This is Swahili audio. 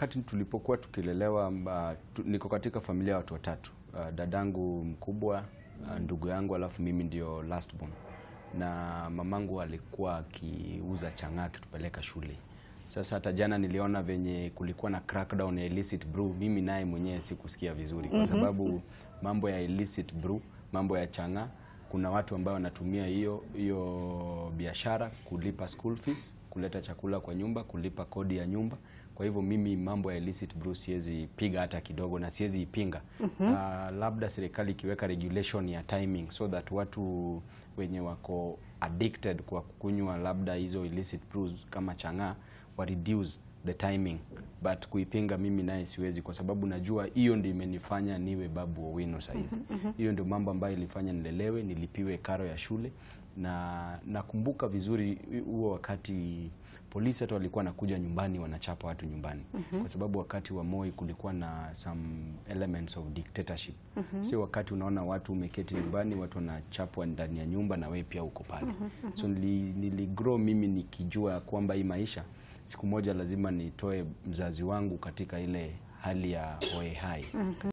Wakati tulipokuwa tukilelewa, niko katika familia ya watu watatu, dadangu mkubwa, ndugu yangu, alafu mimi ndio last born. Na mamangu alikuwa akiuza chang'aa akitupeleka shule. Sasa hata jana niliona venye kulikuwa na crackdown ya illicit brew, mimi naye mwenyewe sikusikia vizuri kwa sababu mambo ya illicit brew, mambo ya chang'aa, kuna watu ambao wanatumia hiyo hiyo biashara kulipa school fees, kuleta chakula kwa nyumba, kulipa kodi ya nyumba. Kwa hivyo mimi mambo ya illicit brew siwezi piga hata kidogo na siwezi ipinga. Labda serikali ikiweka regulation ya timing so that watu wenye wako addicted kwa kunywa labda hizo illicit brews kama chang'aa wa reduce the timing, but kuipinga mimi naye siwezi, kwa sababu najua hiyo ndio imenifanya niwe Babu Owino saizi. Hiyo ndio mambo ambayo ilifanya nilelewe, nilipiwe karo ya shule, na nakumbuka vizuri huo wakati polisi hata walikuwa wanakuja nyumbani wanachapa watu nyumbani, kwa sababu wakati wa Moi kulikuwa na some elements of dictatorship. Sio wakati unaona watu umeketi nyumbani, watu wanachapwa ndani ya nyumba na wewe pia uko pale. So nili grow mimi nikijua kwamba hii maisha siku moja lazima nitoe mzazi wangu katika ile hali ya hohe hai.